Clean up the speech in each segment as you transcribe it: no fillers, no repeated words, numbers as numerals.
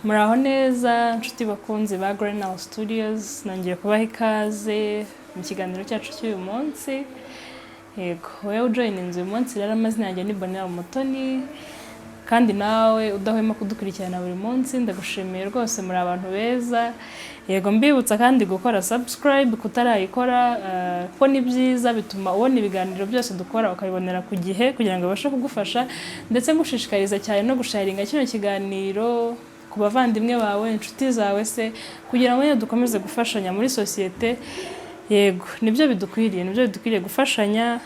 Muraho neza, nshuti bakunzi ba Green Studios. Nongeye kubaha ikaze mu kiganiro cyacu cy'uyu munsi. Yego, wowe ujoininze uyu munsi rero, amazina yanjye ni Bonera Mutoni, kandi nawe udahwema kudukurikirana buri munsi, ndagushimiye rwose, muri abantu beza. Yego, mbibutsa kandi gukora subscribe kutarayikora, kuko ni byiza, bituma ubona ibiganiro byose dukora ukabibonera ku gihe kugira ngo bibashe kugufasha. Ndetse ngushishikariza cyane no gusharinga kino kiganiro ku bavandimwe bawe, inshuti zawe se, kugira ngo nyine dukomeze gufashanya muri sosiyete. Yego, nibyo bidukwiriye, nibyo bidukwiriye, gufashanya,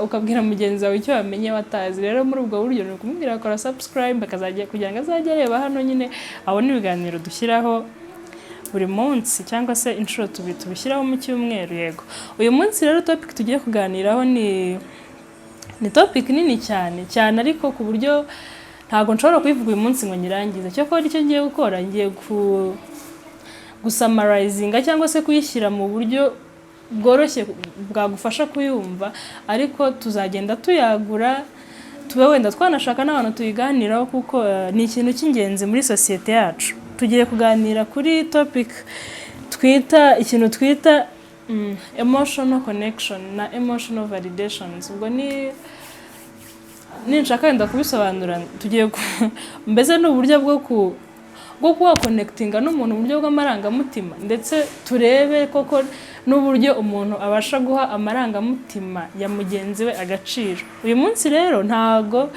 ukabwira mugenzi wawe icyo wamenye watazi. Rero muri ubwo buryo ni ukumubwira akora subscribe, akazajya kugira ngo azajye areba hano nyine, abone ibiganiro dushyiraho buri munsi cyangwa se inshuro tubiri tubishyiraho mu cyumweru. Yego, uyu munsi rero topic tugiye kuganiraho ni topic nini cyane cyane, ariko ku buryo ntabwo nshobora kuyivuga uyu munsi ngo nyirangize. Cyakora icyo ngiye gukora, ngiye ku gusummarizinga cyangwa se kuyishyira mu buryo bworoshye bwagufasha kuyumva, ariko tuzagenda tuyagura, tube wenda twanashaka n'abantu tuyiganiraho, kuko ni ikintu cy'ingenzi muri sosiyete yacu. Tugiye kuganira kuri topic twita, ikintu twita emotional connection na emotional validations. Ubwo ni ninshaka wenda kubisobanura, tugiye mbese ni uburyo bwo kuba connectinga n'umuntu mu buryo bw'amarangamutima, ndetse turebe koko n'uburyo umuntu abasha guha amarangamutima ya mugenzi we agaciro. Uyu munsi rero ntago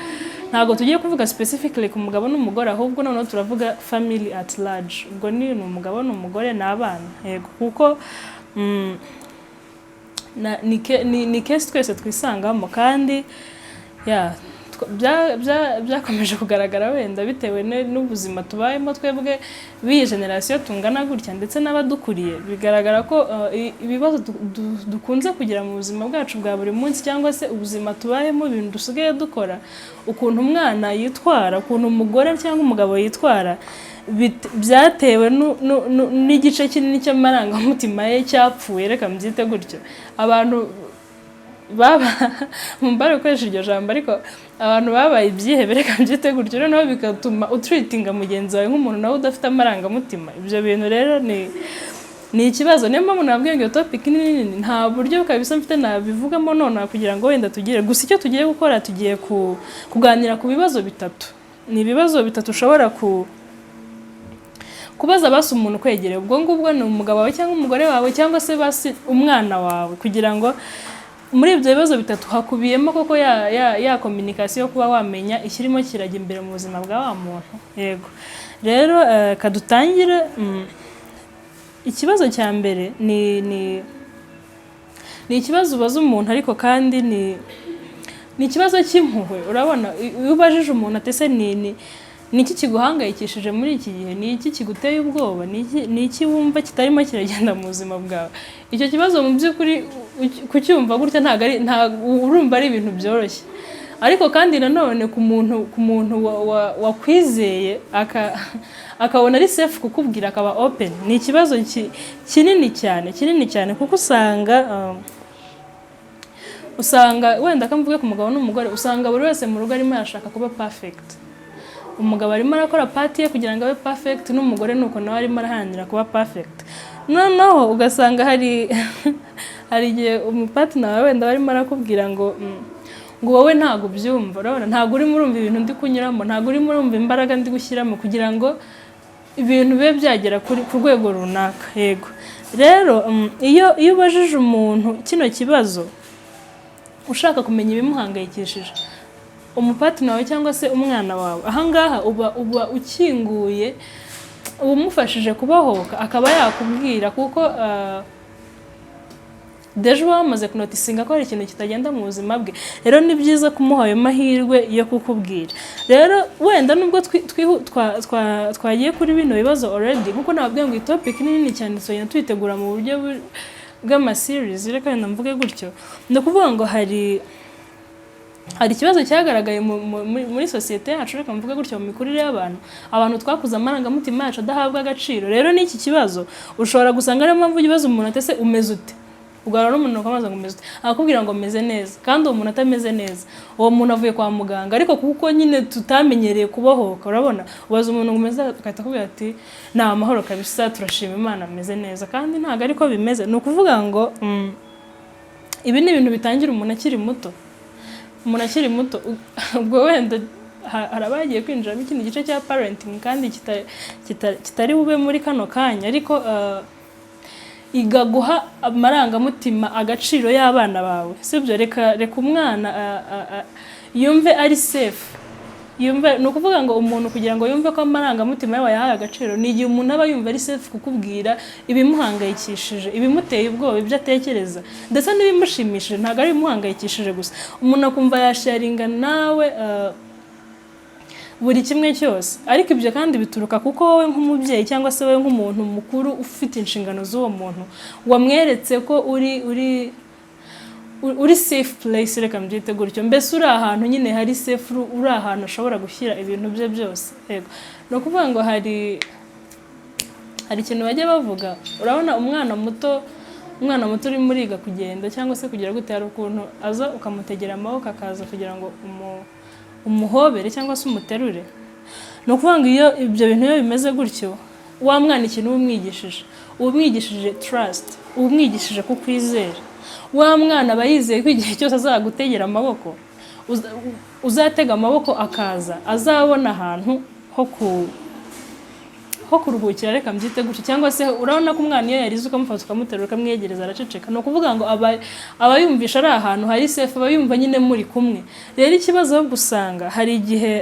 tugiye kuvuga specifically ku mugabo n'umugore, ahubwo noneho turavuga family at large. Ubwo ni umugabo n'umugore n'abana. Yego, kuko ni case twese twisangamo, kandi ya byakomeje kugaragara wenda bitewe n'ubuzima tubayemo twebwe b'iyi generasiyo tungana gutya, ndetse n'abadukuriye. Bigaragara ko ibibazo dukunze kugira mu buzima bwacu bwa buri munsi, cyangwa se ubuzima tubayemo, ibintu dusigaye dukora, ukuntu umwana yitwara, ukuntu umugore cyangwa umugabo yitwara, byatewe n'igice kinini cy'amarangamutima ye cyapfuye, reka mbyite gutyo. Abantu baba, mumbare gukoresha iryo jambo, ariko abantu babaye ibyihebe, reka mbyite gutyo. Noneho bigatuma utreatinga mugenzi wawe nk'umuntu nawe udafite amarangamutima. Ibyo bintu rero ni ikibazo. Niyo mpamvu nabwiye ngo iyo topic ni nini, nta buryo kabisa mfite nabivugamo nonaha kugira ngo wenda tugire. Gusa icyo tugiye gukora, tugiye kuganira ku bibazo bitatu. Ni ibibazo bitatu ushobora kubaza basi umuntu ukwegereye. Ubwo ngubwo ni umugabo wawe cyangwa umugore wawe cyangwa se basi umwana wawe, kugira ngo muri ibyo bibazo bitatu hakubiyemo koko ya communication yo kuba wamenya ikirimo kirajya imbere mu buzima bwa wa muntu. Yego rero, kadutangire. Ikibazo cya mbere ni ikibazo ubaza umuntu, ariko kandi ni ikibazo cy'impuhwe. Urabona iyo ubajije umuntu ati: "Ese ni iki kiguhangayikishije muri iki gihe? Ni iki kiguteye ubwoba? Ni iki wumva kitarimo kiragenda mu buzima bwawe?" Icyo kibazo mu by'ukuri kucyumva gutya ntabwo ari, urumva ari ibintu byoroshye, ariko kandi nanone ku muntu wakwizeye, akabona ari safe kukubwira, akaba open, ni ikibazo kinini cyane, kinini cyane, kuko usanga wenda kamvuge ku mugabo n'umugore, usanga buri wese mu rugo arimo arashaka kuba perfect. Umugabo arimo arakora part ye kugira ngo abe perfect, n'umugore nuko nawe arimo araharanira kuba perfect. Noneho ugasanga hari igihe umupartner wawe wenda barimo arakubwira ngo wowe ntabwo ubyumva, urabona ntabwo urimo urumva ibintu ndi kunyuramo, ntabwo urimo urumva imbaraga ndi gushyiramo kugira ngo ibintu bibe byagera ku rwego runaka. Yego rero, iyo ubajije umuntu kino kibazo ushaka kumenya ibimuhangayikishije, umupartner wawe cyangwa se umwana wawe, ahangaha uba ukinguye, uba umufashije kubohoka akaba yakubwira, kuko déjà uba wamaze kunoticinga ko hari ikintu kitagenda mu buzima bwe. Rero ni byiza kumuha ayo mahirwe yo kukubwira. Rero wenda nubwo twagiye kuri bino bibazo already, nkuko nababwiye ngo iyi topic ni nini cyane, tuzagenda tuyitegura mu buryo bw'amaseries, reka wenda mvuge gutyo. Ni ukuvuga ngo hari Hari ikibazo cyagaragaye muri sosiyete yacu, reka mvuge gutyo, mu mikurire y'abantu. Abantu twakuze amarangamutima yacu adahabwa agaciro. Rero n'iki kibazo ushobora gusanga ariyo mpamvu ubaza umuntu ati: "Ese umeze ute?" Uganira n'umuntu ukamubaza ngo: "Umeze ute?" Akakubwira ngo: "Meze neza," kandi uwo muntu atameze neza. Uwo muntu avuye kwa muganga, ariko kuko nyine tutamenyereye kubohoka, urabona, ubaza umuntu ngo: "Umeze?" agahita akubwira ati: "Ni amahoro kabisa, turashima Imana, ameze neza," kandi ntabwo ariko bimeze. Ni ukuvuga ngo ibi ni ibintu bitangira umuntu akiri muto, umuntu akiri muto. Ubwo wenda hari abagiye kwinjiramo ikindi gice cya parenting kandi kitari bube muri kano kanya, ariko iga guha amarangamutima agaciro y'abana bawe, sibyo? Reka umwana yumve ari safe, yumve. Ni ukuvuga ngo umuntu kugira ngo yumve ko amarangamutima yawe yahaye agaciro ni igihe umuntu aba yumva ari safe kukubwira ibimuhangayikishije, ibimuteye ubwoba, ibyo atekereza, ndetse n'ibimushimishije. Ntabwo ari ibimuhangayikishije gusa. Umuntu akumva yasharinga nawe buri kimwe cyose. Ariko ibyo kandi bituruka kuko wowe nk'umubyeyi cyangwa se wowe nk'umuntu mukuru ufite inshingano z'uwo muntu wamweretse ko uri safe place, reka mbyite gutyo. Mbese uri ahantu nyine hari safe, uri ahantu ashobora gushyira ibintu bye byose. Yego, ni ukuvuga ngo hari ikintu bajya bavuga. Urabona umwana muto urimo uriga kugenda cyangwa se kugira gute, hari ukuntu aza ukamutegera amaboko akaza kugira ngo umuhobere cyangwa se umuterure. Ni ukuvuga ngo iyo ibyo bintu iyo bimeze gutyo, wa mwana ikintu uba umwigishije trust, uba umwigishije kukwizera. Wa mwana aba yizeye ko igihe cyose azagutegera amaboko, uzatega amaboko akaza, azabona ahantu ho kuruhukira, reka mbyite gutyo. Cyangwa se urabona ko umwana iyo yarize, ukamufata, ukamuterura, ukamwegereza, araceceka. Ni ukuvuga ngo aba yumvisha ari ahantu hari safe, aba yumva nyine muri kumwe. Rero ikibazo ahubwo usanga hari igihe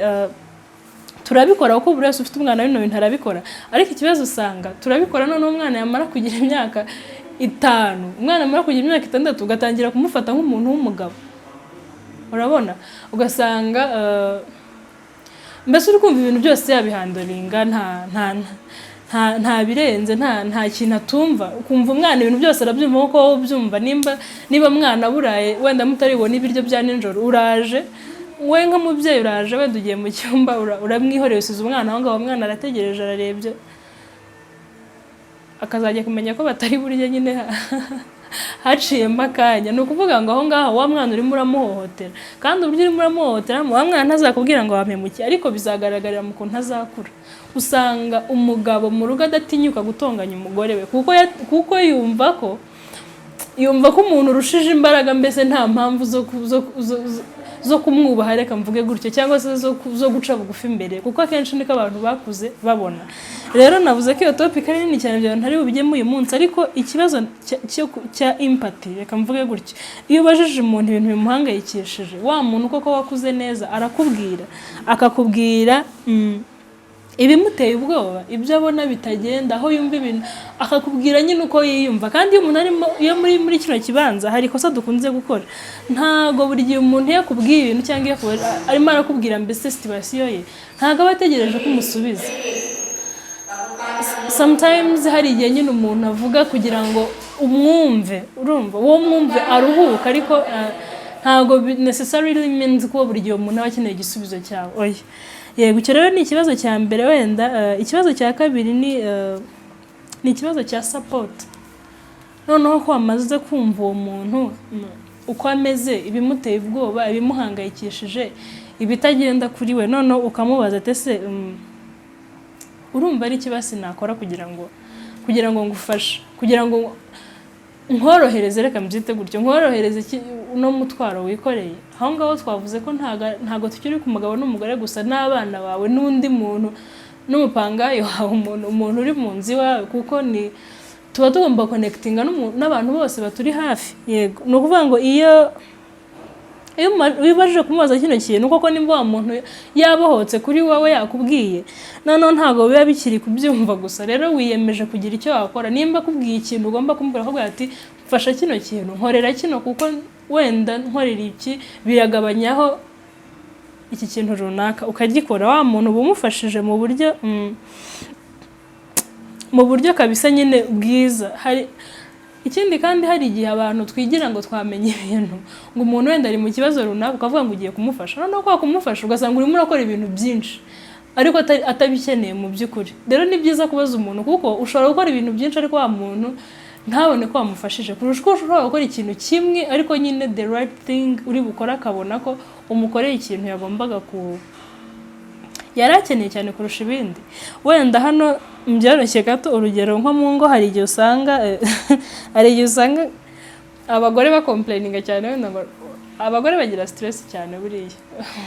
turabikora, kuko buri wese ufite umwana bino bintu arabikora, ariko ikibazo usanga turabikora, noneho umwana yamara kugira imyaka 5, umwana amara kugira imyaka 6, ugatangira kumufata nk'umuntu w'umugabo. Urabona, ugasanga mbese uri kumva ibintu byose yabihandlinga, nta birenze, nta kintu atumva. Ukumva umwana ibintu byose arabyumva nk'uko wowe ubyumva. Niba mwana buraye, wenda mutaribona ibiryo bya nijoro, uraje we nk'umubyeyi, uraje wenda ugiye mu cyumba, uramwihoreye, usize umwana aho ngaho. Umwana arategereje, ararebye, akazajya kumenya ko batari burye nyine haciyemo akanya. Ni ukuvuga ngo aho ngaho wa mwana urimo uramuhohotera, kandi uburyo urimo uramuhohoteramo, wa mwana ntazakubwira ngo wampemukiye, ariko bizagaragarira mu kuntu azakura. Usanga umugabo mu rugo adatinyuka gutonganya umugore we, kuko yumva ko umuntu urushije imbaraga mbese nta mpamvu zo kumwubaha, reka mvuge gutyo, cyangwa se zo guca bugufi imbere, kuko akenshi niko abantu bakuze babona. Rero navuze ko iyo topic ari nini cyane, ibyo ntari bubijyemo uyu munsi, ariko ikibazo cya empathy, reka mvuge gutyo, iyo ubajije umuntu ibintu bimuhangayikishije, wa muntu koko wakuze neza arakubwira, akakubwira ibimuteye ubwoba, ibyo abona bitagenda, aho yumva ibintu, akakubwira nyine uko yiyumva. Kandi iyo umuntu arimo, iyo muri kino kibanza, hari ikosa dukunze gukora. Ntabwo buri gihe umuntu iyo akubwiye ibintu cyangwa iyo arimo arakubwira mbese situation ye, ntabwo aba ategereje ko umusubiza. Sometimes hari igihe nyine umuntu avuga kugira ngo umwumve, urumva, uwo mwumve aruhuka, ariko ntabwo necessarily means ko buri gihe umuntu aba akeneye igisubizo cyawe, oya. Yego, icyo rero ni ikibazo cya mbere wenda. Ikibazo cya kabiri ni ikibazo cya support. Noneho ko wamaze kumva uwo muntu uko ameze, ibimuteye ubwoba, ibimuhangayikishije, ibitagenda kuri we, noneho ukamubaza ati: "Ese urumva ari ikibasi nakora kugira ngo ngufashe, kugira ngo nkorohereze, reka mbyite gutyo, nkorohereze uno mutwaro wikoreye?" Aho ngaho twavuze ko ntago tukiri ku mugabo n'umugore gusa, n'abana bawe n'undi muntu n'umupangayi wawe, umuntu uri mu nzu iwawe, kuko ni tuba tugomba connectinga n'abantu bose baturi hafi. Yego, ni ukuvuga ngo iyo ubajije kumubaza kino kintu koko, nimba wa muntu yabohotse kuri wowe, yakubwiye, noneho ntabwo biba bikiri kubyumva gusa. Rero wiyemeje kugira icyo wakora. Nimba akubwiye ikintu, ugomba kumubwira, akubwira ati: "Mfasha kino kintu, nkorera kino, kuko wenda nkorera iki biragabanyaho iki kintu runaka," ukagikora. Wa muntu uba umufashije mu buryo kabisa nyine bwiza. Hari Ikindi kandi, hari igihe abantu twigira ngo twamenye ibintu, ngo umuntu wenda ari mu kibazo runaka, ukavuga ngo ugiye kumufasha. Noneho kwa kumufasha ugasanga urimo urakora ibintu byinshi ariko atabikeneye mu by'ukuri. Rero ni byiza kubaza umuntu, kuko ushobora gukora ibintu byinshi ariko wa muntu ntabone ko wamufashije, kurusha uko ushobora gukora ikintu kimwe ariko nyine the right thing uri bukore, akabona ko umukoreye ikintu yagombaga ku yari akeneye cyane kurusha ibindi. Wenda hano byoroshye gato, urugero nko mu ngo, hari igihe usanga abagore bacomplaininga cyane. Wenda ngo abagore bagira stress cyane buriya,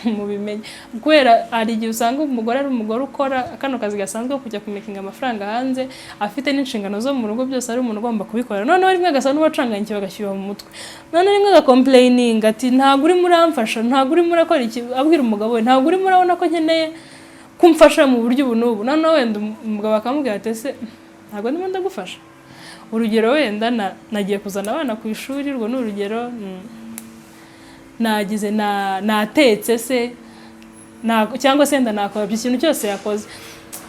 mubimenye, kubera hari igihe usanga umugore ari umugore ukora kano kazi gasanzwe ko kujya kumakinga amafaranga hanze, afite n'inshingano zo mu rugo, byose ari umuntu ugomba kubikora. Noneho rimwe agasa n'uwacanganyikiwe, agashyuha mu mutwe. Noneho rimwe agacomplaininga ati: "Ntabwo urimo uramfasha, ntabwo urimo urakora iki," abwira umugabo we, "Ntabwo urimo urabona ko nkeneye kumfasha mu buryo ubu n'ubu." Noneho wenda umugabo akamubwira ati: "Ese ntabwo ndimo ndagufasha?" Urugero, wenda nagiye kuzana abana ku ishuri, urwo ni urugero, nagize natetse se cyangwa se wenda nakora ikintu cyose yakoze.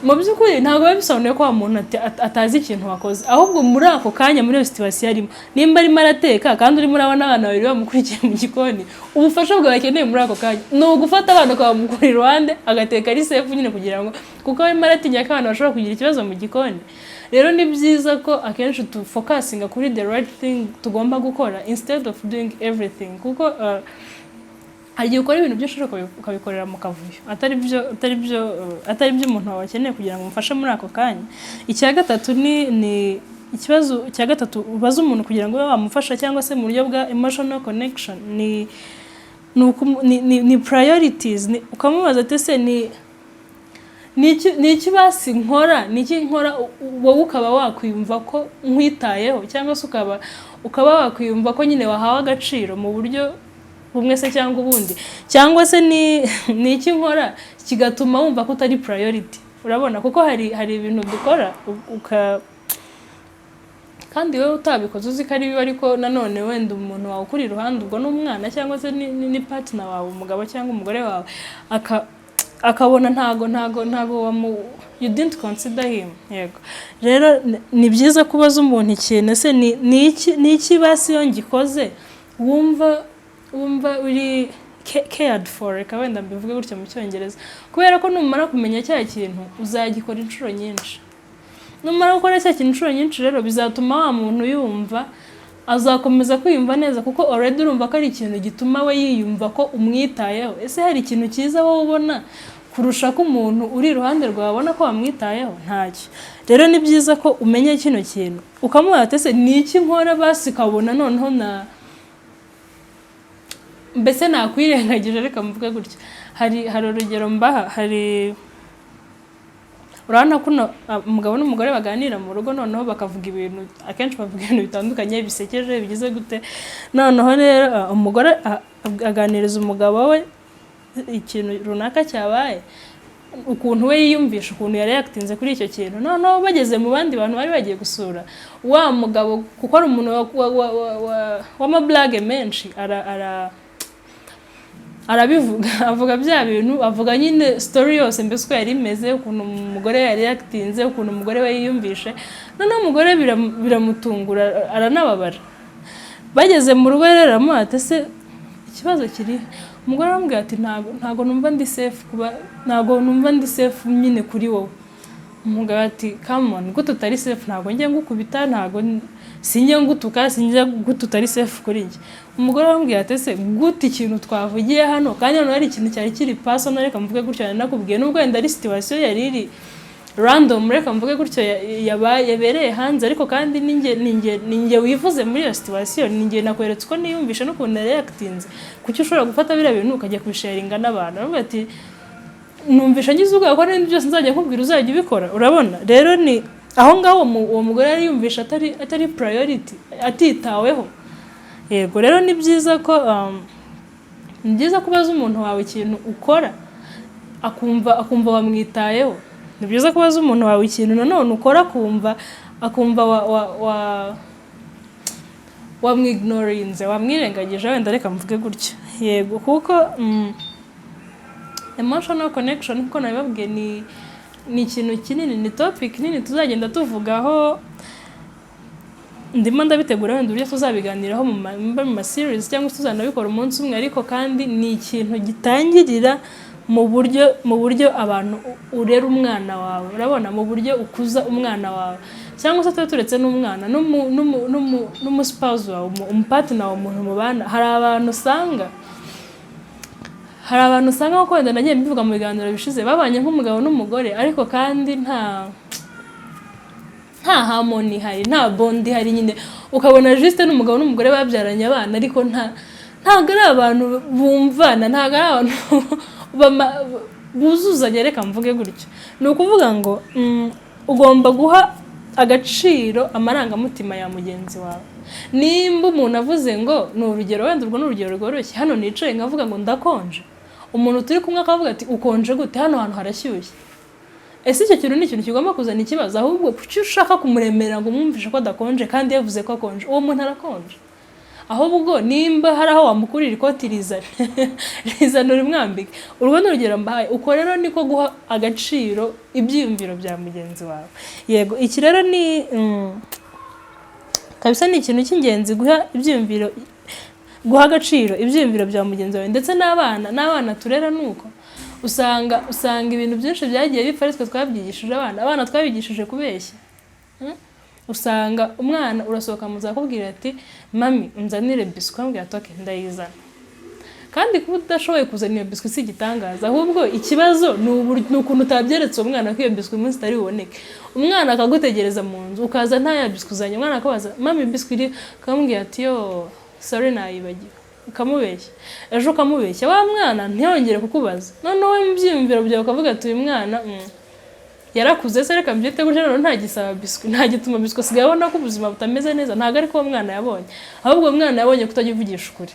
Mu by'ukuri ntabwo biba bisobanuye ko wa muntu atazi ikintu wakoze. Ahubwo muri ako kanya, muri iyo situation arimo, nimba arimo arateka kandi urimo urabona abana babiri bamukurikiye mu gikoni, ubufasha bwawe akeneye muri ako kanya ni ugufata abana ukabamukura iruhande, agateka ari safe nyine, kugira ngo, kuko arimo aratinya ko abana bashobora kugira ikibazo mu gikoni. Rero ni byiza ko akenshi tufocusinga kuri the right thing tugomba gukora instead of doing everything, kuko hari igihe ukora ibintu byinshi ariko ukabikorera mu kavuyo, atari byo umuntu wawe akeneye kugira ngo umufashe muri ako kanya. Icya gatatu ni ikibazo cya gatatu ubaza umuntu kugira ngo ube wamufasha, cyangwa se mu buryo bwa emotional connection, ni priorities. Ukamubaza ati: "Ese ni iki basi nkora, ni iki nkora wowe ukaba wakwiyumva ko nkwitayeho, cyangwa se ukaba wakwiyumva ko nyine wahawe agaciro mu buryo bumwe se cyangwa ubundi, cyangwa se ni iki nkora kigatuma wumva ko utari priority?" Urabona, kuko hari ibintu dukora kandi wowe utabikoze uzi ko ari bibi, ariko nanone wenda umuntu wawe ukuri iruhande, ubwo ni umwana cyangwa se ni partner wawe, umugabo cyangwa umugore wawe, akabona ntago wamu you didn't consider him. Yego, rero ni byiza kubaza umuntu ikintu: "Ese ni iki basi iyo ngikoze wumva uri cared for?" Reka wenda mbivuge gutyo mu Cyongereza, kubera ko numara kumenya cya kintu uzagikora inshuro nyinshi. Numara gukora cya kintu inshuro nyinshi rero, bizatuma wa muntu yumva, azakomeza kwiyumva neza, kuko already urumva ko ari ikintu gituma we yiyumva ko umwitayeho. Ese hari ikintu cyiza wowe ubona kurusha ko umuntu uri iruhande rwawe abona ko wamwitayeho? Ntacyo. Rero ni byiza ko umenya kino kintu, ukamubaza ati: "Ese ni iki nkora basi ukabona noneho na mbese nakwirengagije?" Reka mvuge gutyo. Hari urugero mbaha. Hari, urabona ko umugabo n'umugore baganira mu rugo, noneho bakavuga ibintu, akenshi bavuga ibintu bitandukanye bisekeje, bigize gute. Noneho rero umugore aganiriza umugabo we ikintu runaka cyabaye, ukuntu we yiyumvisha, ukuntu yari yatinze kuri icyo kintu. Noneho bageze mu bandi bantu bari bagiye gusura, wa mugabo, kuko ari umuntu w'amablague menshi, ara, ara arabivuga, avuga bya bintu, avuga nyine story yose mbese uko yari imeze, ukuntu umugore yari yatinze, ukuntu umugore we yiyumvishe. Noneho umugore biramutungura, aranababara. Bageze mu rugo rero aramuha ati: "Ese ikibazo kiri?" Umugore aramubwira ati: Ntago numva ndi safe kuba, ntago numva ndi safe nyine kuri wowe." Umugabo ati: "Come on, gute utari safe? Ntabwo njya ngukubita, ntabwo sinjya ngutuka, sinjya, gute utari safe kuri njye?" Umugore aramubwira ati: "Ese gute ikintu twavugiye hano, kandi noneho ari ikintu cyari kiri personal, reka mvuge gutyo, nari nakubwiye, nubwo wenda ari situation yari iri random, reka mvuge gutyo, yabereye hanze, ariko kandi ninjye wivuze muri iyo situation, ninjye nakweretse uko niyumvishe n'ukuntu nareactinze. Kuki ushobora gufata biriya bintu ukajya kubisharinga n'abantu?" Aravuga ati: "Numvisha ngize ubwoba ko n'ibindi byose nzajya nkubwira uzajya ubikora." Urabona rero ni aho ngaho uwo mugore yari yumvisha atari priority, atitaweho. Yego, rero ni byiza kubaza umuntu wawe ikintu ukora akumva wamwitayeho. Ni byiza kubaza umuntu wawe ikintu nanone ukora akumva wamwignorinze, wamwirengagije, wenda reka mvuge gutyo. Yego, kuko emotional connection, nkuko nabibabwiye, ni ikintu kinini, ni topic nini tuzagenda tuvugaho. Ndimo ndabitegura wenda uburyo tuzabiganiraho mu ma series cyangwa se tuzanabikora umunsi umwe, ariko kandi ni ikintu gitangirira mu buryo abantu urera umwana wawe, urabona, mu buryo ukuza umwana wawe, cyangwa se tuba turetse n'umwana n'umu spouse wawe, umu partner wawe, umuntu mubana. Hari abantu usanga, nkuko wenda nagiye mbivuga mu biganiro bishize, babanye nk'umugabo n'umugore, ariko kandi nta harmony ihari, nta bond ihari nyine. Ukabona juste n'umugabo n'umugore babyaranye abana, ariko ntabwo ari abantu bumvana, ntabwo ari abantu buzuzanya, reka mvuge gutyo. Ni ukuvuga ngo ugomba guha agaciro amarangamutima ya mugenzi wawe. Nimba umuntu avuze ngo, ni urugero wenda, urwo ni urugero rworoshye, hano nicaye nkavuga ngo ndakonje, umuntu turi kumwe akavuga ati: "Ukonje gute? Hano hantu harashyushye." Ese icyo kintu ni ikintu kigomba kuzana ikibazo? Ahubwo kuki ushaka kumuremera ngo umwumvishe ko adakonje kandi yavuze ko akonje? Uwo muntu arakonje. Ahubwo nimba hari aho wamukurira ikoti, rizane, rizane urimwambike. Urwo ni urugero mbahaye. Uko rero niko guha agaciro ibyiyumviro bya mugenzi wawe. Yego, iki rero ni kabisa ni ikintu cy'ingenzi, guha agaciro ibyiyumviro bya mugenzi wawe. Ndetse n'abana turera ni uko. Usanga ibintu byinshi byagiye bipfa ari twe twabyigishije abana. Abana twabigishije kubeshya. Usanga umwana urasohoka mu nzu akubwira ati: "Mami, unzanire biswi." Ukamubwira ati: "Okay, ndayizana." Kandi kuba udashoboye kuzana iyo biswi si igitangaza, ahubwo ikibazo ni ukuntu utabyeretse uwo mwana ko iyo biswi umunsi itari buboneke. Umwana akagutegereza mu nzu, ukaza nta ya biswi uzanye. Umwana akabaza: "Mami, biswi iri?" Ukamubwira ati: "Yo, sorry, nayibagiwe." Ukamubeshya ejo, ukamubeshya, wa mwana ntiyongere kukubaza. Noneho wowe mu byiyumviro byawe ukavuga ati: "Uyu mwana yarakuze se, reka mbyite gutya, noneho ntagisaba biswi, ntagituma biswi, asigaye abona ko ubuzima butameze neza." Ntabwo ariko uwo mwana yabonye, ahubwo uwo mwana yabonye kutajya uvugisha ukuri,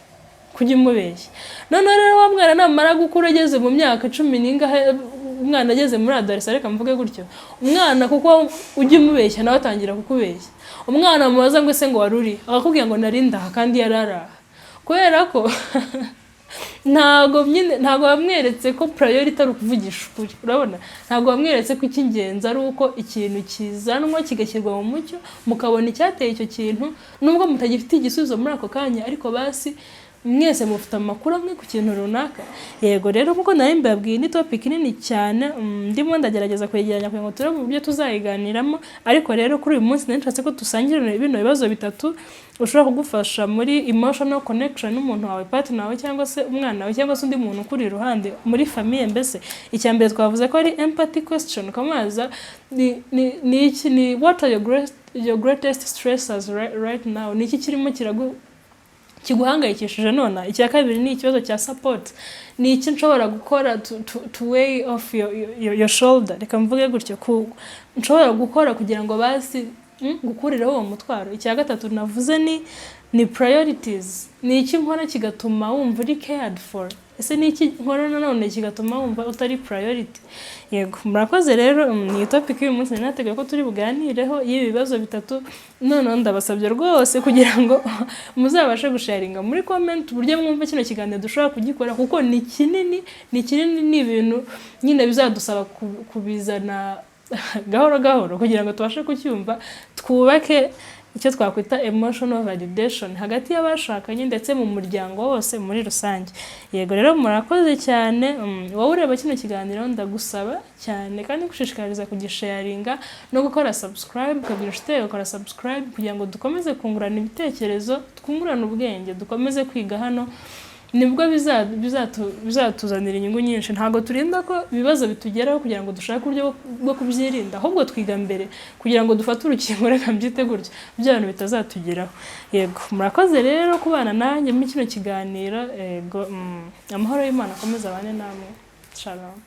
kujya umubeshya. Noneho rero wa mwana namara gukura, ageze mu myaka 10 n'ingahe, umwana ageze muri adolescence, reka mvuge gutyo, umwana kuko ujya umubeshya nawe atangira kukubeshya. Umwana amubaza ngo: "Ese ngo wari uri?" Akakubwira ngo: "Nari ndaha," kandi yari araha, kubera ko ntabwo nyine ntabwo wamweretse ko priority ari ukuvugisha ukuri. Urabona, ntabwo wamweretse ko icy'ingenzi ari uko ikintu kizanwa kigashyirwa mu mucyo, mukabona icyateye icyo kintu, nubwo mutagifite igisubizo muri ako kanya, ariko basi mwese mufite amakuru amwe ku kintu runaka. Yego rero, nkuko nari mbabwiye, ni topic nini cyane, ndimo ndagerageza kwegeranya kugira ngo turebe uburyo tuzayiganiramo. Ariko rero kuri uyu munsi nari nshatse ko dusangira bino bibazo bitatu ushobora kugufasha muri emotional connection n'umuntu wawe, partner wawe, cyangwa se umwana wawe, cyangwa se undi muntu ukuri iruhande muri famille. Mbese icya mbere twavuze ko ari empathy question. Ukamubaza ni iki, ni what are your greatest stressors right now? Ni iki kirimo kiguhangayikishije nona? Icya kabiri ni ikibazo cya support: ni iki nshobora gukora to weigh off your shoulder, reka mvuge gutyo, nshobora gukora kugira ngo basi gukurireho uwo mutwaro? Icya gatatu navuze ni priorities: ni iki nkora kigatuma wumva uri cared for? Ese ni iki nkora nanone kigatuma wumva utari priority? Yego, murakoze rero. Ni topic y'uyu munsi nari nateguye ko turi buganireho, y'ibi bibazo bitatu. Noneho ndabasabye rwose kugira ngo muzabashe gusharinga muri comment uburyo mwumva kino kiganiro dushobora kugikora, kuko ni kinini, ni kinini, ni ibintu nyine bizadusaba kubizana gahoro gahoro kugira ngo tubashe kucyumva, twubake icyo twakwita emotional validation hagati y'abashakanye ndetse mu muryango wose muri rusange. Yego rero, murakoze cyane. Wowe ureba kino kiganiro, ndagusaba cyane kandi gushishikariza kugisharinga no gukora subscribe, ukabwira inshuti yawe gukora subscribe, kugira ngo dukomeze kungurana ibitekerezo, twungurane ubwenge, dukomeze kwiga hano. Nibwo bizatuzanira inyungu nyinshi. Ntabwo turinda ko ibibazo bitugeraho kugira ngo dushake uburyo bwo kubyirinda, ahubwo twiga mbere kugira ngo dufate urukingo, reka mbyite gutyo, bya bintu bitazatugeraho. Yego, murakoze rero kubana nanjye muri kino kiganiro. Yego, amahoro y'Imana akomeze abane namwe. Shalom.